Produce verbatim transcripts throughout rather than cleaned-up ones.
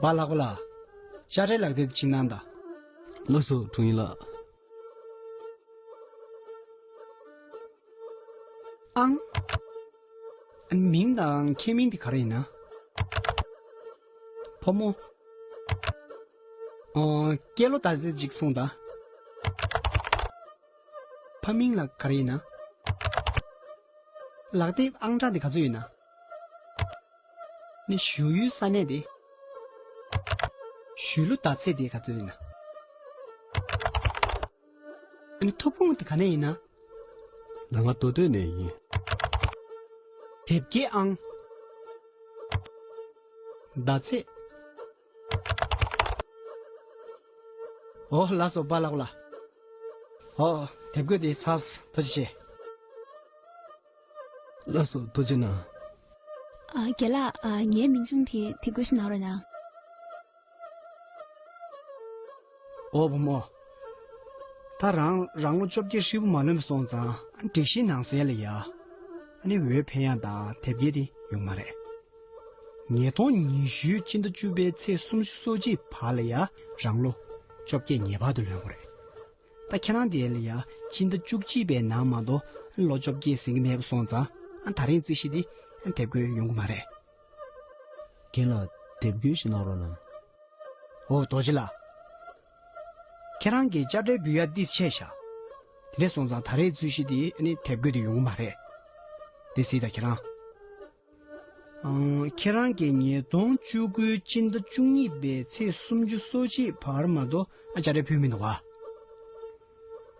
པཱ་ལགས་པ་ལགས། དཔྱ་ཁྲལ་ལག་དེབ་དེ་ཕྱིར་གནང་དང་། ལགས་སོ། དྲུང་ཡིག་ལགས། ཨང་། མིང་དང་ཁྱེད་མིང་དེ་ག་རེ་ཡིན་ན། ཕོ་མོ། ཨོ། སྐྱེས་ལོ་ཟླ་ཚེས་གཅིག་གསུངས་དང་། ཕ་མིང་ལ་ག་རེ་ཡིན་ན། ལག་དེབ་ཨང་གྲངས་དེ་ག་ཚོད་ཡོད་ན། ནི་བཞུགས་ཡུལ་ས་གནས་དེ། བཞུགས་ལོ་ཟླ་ཚེས་དེ་ག་ཚོད་ཡིན་ན། ནི་ཐུགས་ཕུང་དེ་ག་ནས་ཡིན་ན། ང་མདོ་སྟོད་ནས་ཡིན། དེབ་སྐྱེལ་ཨང་། ཟླ་ཚེས། ཨོ། ལགས་སོ་པཱ་ལགས་པ་ལགས། ཨོ། དེབ་འགོད་དེ་ཚར་སོང་། ཐུགས་རྗེ་ཆེ། ལགས་སོ། ཐུགས་རྗེ་གནང་། ཨ། རྒན་ལགས། ཨ། ངའི་མིང་གཞུང་དེ་དེབ་འགོད་ཞིག་གནང་རོགས་གནང་། ཨོ་བུ་མོ། ད་རང་རང་ལོ་བཅོ་བརྒྱད་ཧྲིལ་པོ་མ་ལོན་པ་སོང་ཙང་སྒྲིག་གཞི་ནང་གསལ་ལ་ཡ། ཨ་ནི་འོས་འཕེན་ཡག་དང་དེབ་སྐྱེལ་དེ་ཡོང་མ་རེད། ཉིས་སྟོང་ཉི་ཤུའི་སྤྱི་ཟླ་བཅུ་པའི་ཚེས་སུམ་ཅུ་སོ་གཅིག་བར་ལ་ཡ་རང་ལོ་བཅོ་བརྒྱད་ངེས་པར་དུ་ལོན་དགོས་རེད། ད་ཁྱེད་རང་དེ་ལ་ཡ་སྤྱི་ཟླ་བཅུ་གཅིག་པའི་ནང་མ་གཏོགས་ལོ་བཅོ་བརྒྱད་ཟིན་གྱི་མེད་པ་སོང་ཙང་ཨ་ད་རིང་རྩིས་གཞི་དེ་ཨ་དེབ་འགོད་ཡོང་གི་མ་རེད། རྒན་ལགས། དེབ་འགོད་ཞིག་གནང་རོགས་གནང་། ཨོ། རྡོ་རྗེ་ལགས། ཁྱེད་རང་གིས་དཔྱ་ཁྲལ་འབུལ་ཡ་ཏོག་ཙམ་ཆེ་ཤག་དེ་འདྲ་སོང་ཙང་ད་རེས་རྩིས་གཞི་དེ་ཨ་ནི་དེབ་འགོད་དེ་ཡོང་གི་མ་རེད། དེ་གཟིགས་དང་ཁྱེད་རང་། ཨང་། ཁྱེད་རང་གིས་ཉིས་སྟོང་བཅུ་དགུའི་སྤྱི་ཟླ་བཅུ་གཉིས་པའི་ཚེས་སུམ་ཅུ་སོ་གཅིག་བར་མ་གཏོགས་ཨ་དཔྱ་ཁྲལ་ཕུལ་མི་འདུག་ག་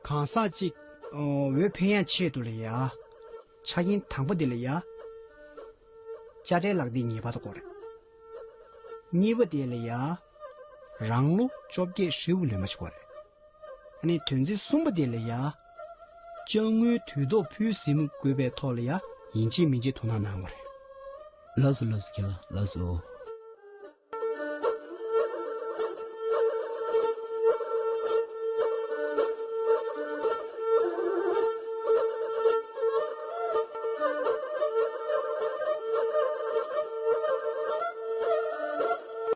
གང་ཟག་གཅིག་ཨོ། འོས་འཕེན་ཡག་ཆེད་དུ་ལ་ཡ། ཆ་རྐྱེན་དང་པོ་དེ་ལ་ཡ། དཔྱ་ཁྲལ་ལག་དེབ་ངེས་པར་དུ་དགོས་རེད། གཉིས་པ་དེ་ལ་ཡ། རང་ལོ་བཅོ་བརྒྱད་ཧྲིལ་པོ་ལོན་པ་ཞིག་དགོས་རེད། ཨ་ནི་དོན་ཚན་གསུམ་པ་དེ་ལ་ཡ། དཔྱ་དངུལ་དུས་ཐོག་ཕུལ་ཟིན་དགོས་པའི་ཐོག་ལ་ཡ་ཡིན་གཅིག་མིན་གཅིག་ཐུགས་སྣང་གནང་དགོས་རེད། ལགས་སོ། ལགས་སོ། རྒན་ལགས། ལགས་སོ།